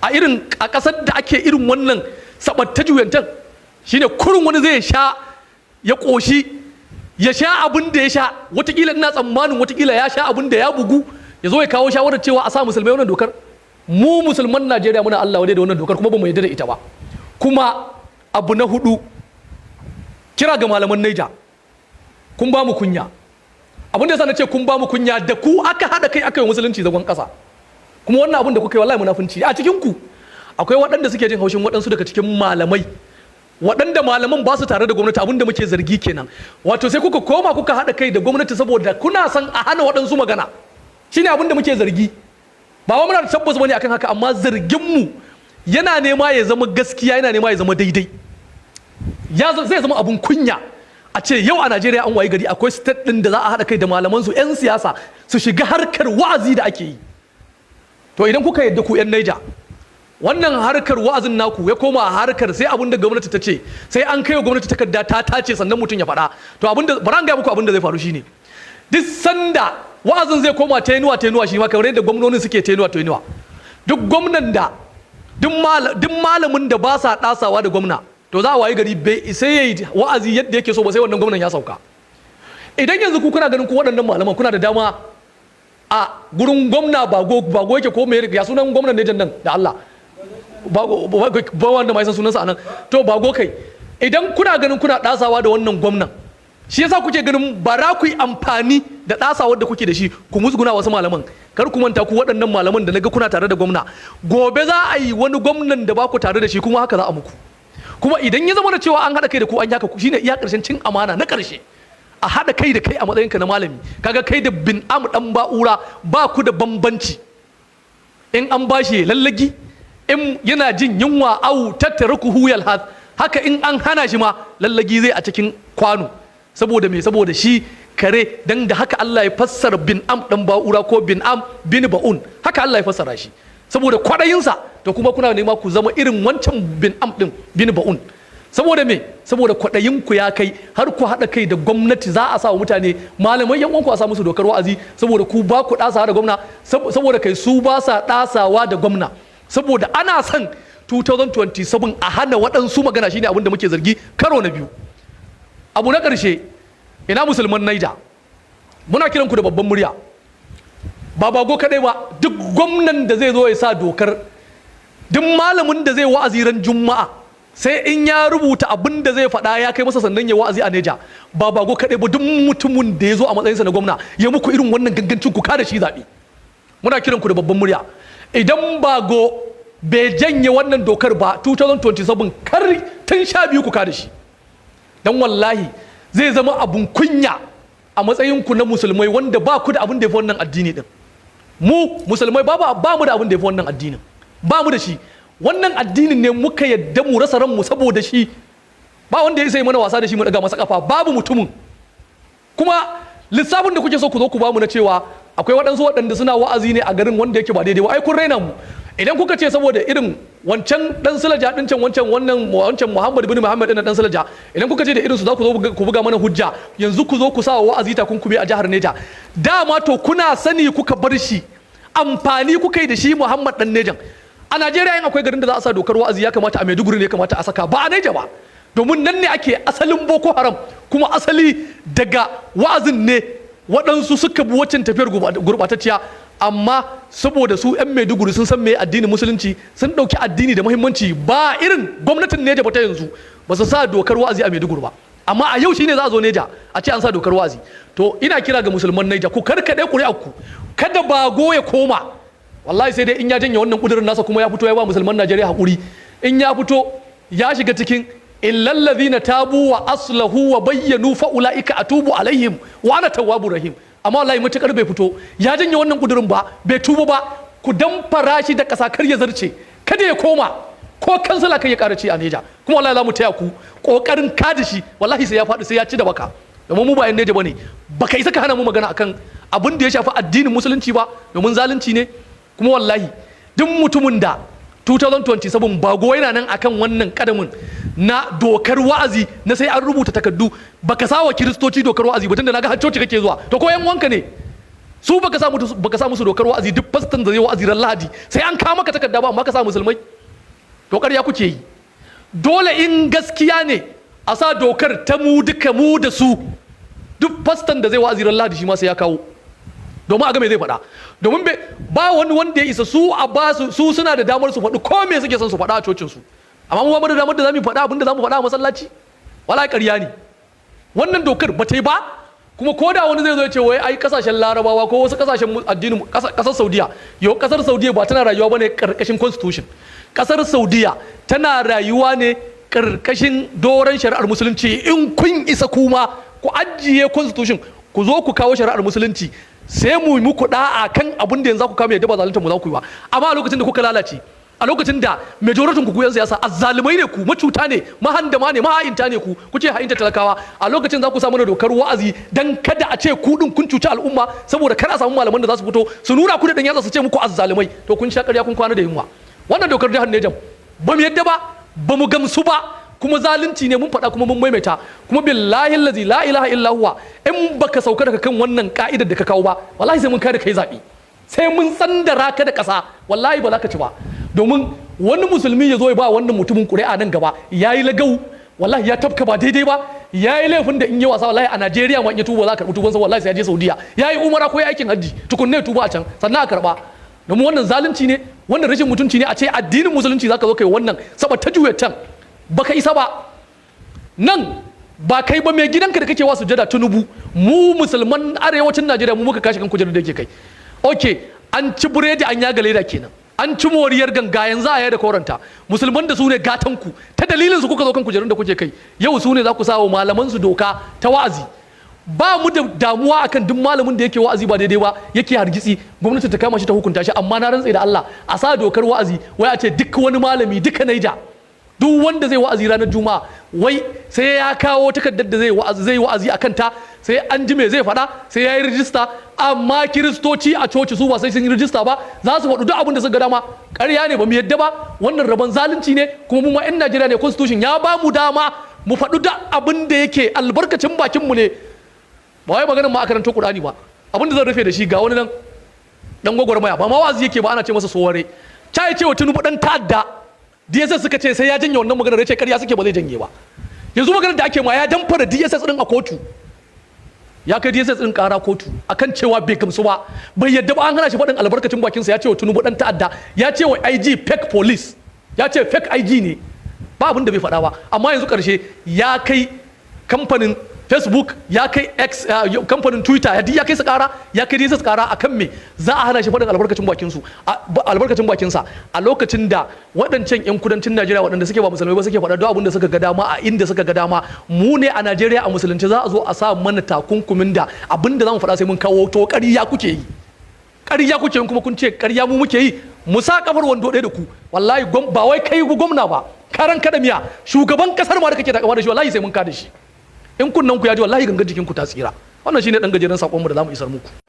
A irin a ƙasar da ake irin wannan sabatta juyantan, shine kurun wani zai sha ya ƙoshi, ya sha abin da ya sha. Watakila, ina tsammanin watakila ya sha abin da ya bugu, ya zo ya kawo shawarar cewa a sa musulmai wannan dokar. Mu musulman Najeriya muna Allah wadai da wannan dokar, kuma ba mu yarda da ita ba. Kuma abu na hudu, kira ga malaman Naija: kun ba mu kunya. Abin da yasa na ce kun ba mu kunya, da ku aka haɗa kai aka yi musulunci zagon ƙasa. Kuma wannan abin da kuka yi, wallahi munafunci. A cikin ku akwai waɗanda suke jin haushin waɗansu daga cikin malamai, waɗanda malaman ba su tare da gwamnati. Abin da muke zargi kenan. Wato sai kuka koma kuka haɗa kai da gwamnati saboda kuna son a hana waɗansu magana. Shine abin da muke zargi. Ba wa muna da tabbas bane akan haka, amma zargin mu yana nema ya zama gaskiya, yana nema ya zama daidai. Ya zai zama abun kunya a ce yau a Najeriya an wayi gari akwai state din da za a haɗa kai da malaman su 'yan siyasa su shiga harkar wa'azi da ake yi. To idan kuka yadda ku 'yan Naija, wannan harkar wa'azin naku ya koma harkar sai abin da gwamnati ta ce, sai an kai wa gwamnati takarda ta tace sannan mutum ya faɗa, to abin da bari an gaya muku, abin da zai faru shine duk sanda wa'azin zai koma tenure tenure, shi ma kamar yadda gwamnonin suke tenure tenure. Duk gwamnan da duk malamin da ba sa ɗasawa da gwamna, to za a wayi gari bai sai yayi wa'azi yadda yake so ba, sai wannan gwamnan ya sauka. Idan yanzu ku kuna ganin ku waɗannan malaman kuna da dama a gurin gwamna Bago, Bago yake ko me ya sunan gwamnan ne nan da Allah ba wanda mai san sunansa anan, to Bago kai, idan kuna ganin kuna ɗasawa da wannan gwamnan, shi yasa kuke ganin ba za ku yi amfani da ɗasawar da kuke da shi ku musguna wasu malaman. Kar ku manta, ku waɗannan malaman da naga kuna tare da gwamna, gobe za a yi wani gwamnan da ba ku tare da shi, kuma haka za a muku. Kuma idan ya zama da cewa an haɗa kai da ku an yaka, shine iya ƙarshen cin amana na ƙarshe, a haɗa kai da kai a matsayinka na malami. Kaga kai da bin am ɗan ba'ura ba ku da bambanci. In an bashi lallagi, in yana jin yunwa, au tattarukuhu yalhath, haka in an hana shi ma lallagi zai a cikin kwano. Saboda me? Saboda shi kare. Dan da haka Allah ya fassara bin am dan ba'ura ko bin am bin ba'un, haka Allah ya fassara shi, saboda kwaɗayinsa. To kuma kuna nema ku zama irin wancan bin am din bin ba'un. Saboda me? Saboda kwaɗayin ku ya kai har ku haɗa kai da gwamnati, za a sa wa mutane, malamai yan uwanku, a sa musu dokar wa'azi, saboda ku ba ku ɗasawa da gwamna, saboda kai su ba sa ɗasawa da gwamna, saboda ana son 2027 a hana waɗansu magana. Shine abin da muke zargi karo na biyu. Abu na ƙarshe, ina musulman Naija, muna kiran ku da babban murya. Ba Bago kaɗai ba, duk gwamnan da zai zo ya sa dokar duk malamin da zai wa'azi ran Juma'a sai in ya rubuta abin da zai faɗa ya kai masa sannan ya wa'azi a Neja, ba Bago kaɗai ba, duk mutumin da ya zo a matsayinsa na gwamna ya muku irin wannan gangancin, ku kada shi zaɓe. Muna kiran ku da babban murya, idan Bago bai janye wannan dokar ba 2027, kar tun 12 ku kada shi. Dan wallahi zai zama abun kunya a matsayin ku na musulmai wanda ba ku da abin da ya fi wannan addini din. Mu musulmai ba ba mu da abin da ya fi wannan addinin, ba mu da shi. Wannan addinin ne muka yadda mu rasa ranmu saboda shi. Ba wanda ya sai mana wasa da shi mu daga masa kafa, babu mutumin. Kuma lissafin da kuke so ku zo ku bamu na cewa akwai waɗansu waɗanda suna wa'azi ne a garin wanda yake ba daidai ba, ai kun raina mu. Idan kuka ce saboda irin wancan dan Sulaja din can, wancan, wannan, wancan Muhammad bin Muhammad din dan Sulaja, idan kuka ce da irin su za ku zo ku buga mana hujja, yanzu ku zo ku sa wa'azi takunkumi a jihar Neja, dama to kuna sani kuka bar shi, amfani kuka yi da shi Muhammad dan Nejan. A Najeriya in akwai garin da za a sa dokar wa'azi, ya kamata a Maiduguri ne ya kamata a saka, ba a Neja ba, domin nan ne ake asalin Boko Haram. Kuma asali daga wa'azin ne waɗansu suka bi waccan tafiyar gurɓatacciya. Amma saboda su 'yan Maiduguri sun san me addinin musulunci, sun ɗauki addini da muhimmanci, ba irin gwamnatin Neja ba ta yanzu, ba su sa dokar wa'azi a Maiduguri ba. Amma a yau shine za a zo Neja a ce an sa dokar wa'azi. To ina kira ga musulman Neja, ku karkaɗe ƙuri'arku, kada Bago ya koma. Wallahi sai dai in ya janye wannan ƙudurin nasa, kuma ya fito ya ba musulman Najeriya haƙuri, in ya fito ya shiga cikin illal ladhina tabu wa aslahu wa bayyanu fa ulaika atubu alaihim wa ana tawwabur rahim. Amma wallahi matukar bai fito ya janye wannan kudurin ba, bai tuba ba, ku damfara shi da ƙasa, kar ya zarce, kada ya koma, ko kansila kai ya ƙara ci a Neja. Kuma wallahi za mu taya ku ƙoƙarin kada shi. Wallahi sai ya faɗi, sai ya ci da baka, domin mu ba yan Neja bane. Baka isa ka hana mu magana akan abin da ya shafi addinin musulunci ba, domin zalunci ne. Kuma wallahi duk mutumin da 2027 Bago yana nan akan wannan kadamin na dokar wa'azi na sai an rubuta takardu, baka sawa kiristoci dokar wa'azi ba, tunda naga har coci kake zuwa, to ko yan wanka ne Su baka sa musu dokar wa'azi, duk fastan da zai wa'azi ran Lahadi sai an kawo maka takarda ba, amma ka sa musulmai. To ƙarya kuke yi. Dole in gaskiya ne a sa dokar ta mu duka, mu da su. Duk fastan da zai wa'azi ran Lahadi shi ma sai ya kawo, domin a ga me zai faɗa. Domin ba wani wanda ya isa. Su a ba su, su suna da damar su faɗi ko me suke son su faɗa a cocin su, amma mu ba mu da damar da zamu faɗa abin da zamu faɗa a masallaci. Wala ƙarya ne, wannan dokar ba ta yi ba. Kuma ko da wani zai zo ya ce wai ai kasashen Larabawa ko wasu kasashen addinin, kasar Saudiya, yau kasar Saudiya ba tana rayuwa bane karkashin constitution. Kasar Saudiya tana rayuwa ne karkashin doron shari'ar Musulunci. In kun isa, kuma ku ajiye constitution, ku zo ku kawo shari'ar Musulunci, sai mu yi muku da'a kan abin da yanzu ku kama yadda ba zalunta mu za ku yi ba. Amma a lokacin da kuka lalace, a lokacin da majority ku yan siyasa azzalumai ne, ku macuta ne, mahandama ne, maha'inta ne, ku kuce ha'inta talakawa, a lokacin za ku samu na dokar wa'azi dan kada a ce ku din kun cuci al'umma, saboda kar a samu malaman da za su fito su nuna ku da dan yatsa su ce muku azzalumai. To kun sha ƙarya, kun kwana da yunwa. Wannan dokar jihar Neja ba mu yadda ba, ba mu gamsu ba, kuma zalunci ne. Mun faɗa kuma mun maimaita. Kuma billahi allazi la ilaha illa huwa, in baka sauka daga kan wannan ka'idar da ka kawo ba, wallahi sai mun kai da kai zaɓi, sai mun tsandara ka da ƙasa. Wallahi ba za ka ci ba, domin wani musulmi ya zo ya ba wannan mutumin ƙuri'a nan gaba, ya yi lagau, wallahi ya tafka ba daidai ba, ya yi laifin da in yi wasa, wallahi a Najeriya ma in ya tuba za ka karɓi tubansa. Wallahi sai ya je Saudiya ya yi umara ko ya aikin hajji tukunne tuba a can sannan a karɓa. Domin wannan zalunci ne, wannan rashin mutunci ne. A ce addinin Musulunci zaka zo kai wannan saboda ta juya can, baka isa ba. Nan ba kai ba, mai gidanka da kake wa sujada, Tinubu, mu musulman arewacin Najeriya mu muka kashi kan kujerar da yake kai. Okay, an ci buredi an yaga leda kenan, an ci moriyar ganga, yanzu a da koranta. Musulman da su ne gatan ku, ta dalilin su kuka zo kan kujerun da kuke kai, yau su ne za ku sa wa malaman su doka ta wa'azi. Ba mu da damuwa akan duk malamin da yake wa'azi ba daidai ba, yake hargitsi, gwamnati ta kama shi ta hukunta shi. Amma na rantse da Allah, a sa dokar wa'azi wai a ce duk wani malami duka Naija, duk wanda zai wa'azi ranar Juma'a, wai sai ya kawo takardar da zai wa'azi akan ta, sai an ji me zai faɗa, sai ya yi rijista. Amma Kiristoci a coci su ba sai sun yi rijista ba, za su faɗi duk abin da suka ga dama. Ƙarya ne, ba mu yadda ba. Wannan rabon zalunci ne. Kuma mu ma 'yan Najeriya ne, constitution ya ba mu dama mu faɗi duk abin da yake albarkacin bakin mu ne, ba wai maganar ma a karanta Qur'ani ba. Abin da zan rufe da shi, ga wani nan dan gwagwarmaya, ba ma wa'azi yake ba, ana ce masa Sowore ta ce wa Tinubu dan ta'adda. DSS suka ce sai ya janye wannan maganar, ya ce ƙarya suke, ba zai janye ba. Yanzu maganar da ake ma, ya damfara DSS din a kotu, ya kai DSS din kara kotu akan cewa bai gamsu ba, bai yadda ba, an hana shi faɗin albarkacin bakinsa. Ya ce wa Tinubu dan ta'adda, ya ce wa IG fake police, ya ce fake IG ne, ba abin da bai faɗa ba. Amma yanzu ƙarshe ya kai kamfanin Facebook, ya kai X, kamfanin Twitter, ya kai su kara, ya kai DSS kara akan me za a hana shi faɗin albarkacin bakin su, albarkacin bakin sa, a lokacin da waɗancan yan kudancin Najeriya waɗanda suke ba musulmai ba suke faɗa duk abin da suka ga dama a inda suka ga dama. Mu ne a Najeriya a musulunci za a zo a sa mana takunkumin da abin da za mu faɗa sai mun kawo. To ƙarya kuke yi, ƙarya kuke yi. Kuma kun ce ƙarya mu muke yi, mu sa kafar wando ɗaya da ku. Wallahi ba wai kai gwamna ba, karan kada miya, shugaban kasar ma da kake takama da shi, wallahi sai mun kada shi. In kunnen ku ya ji, wallahi gangan jikin ku ta tsira. Wannan shine dan gajeren sakon mu da zamu isar muku.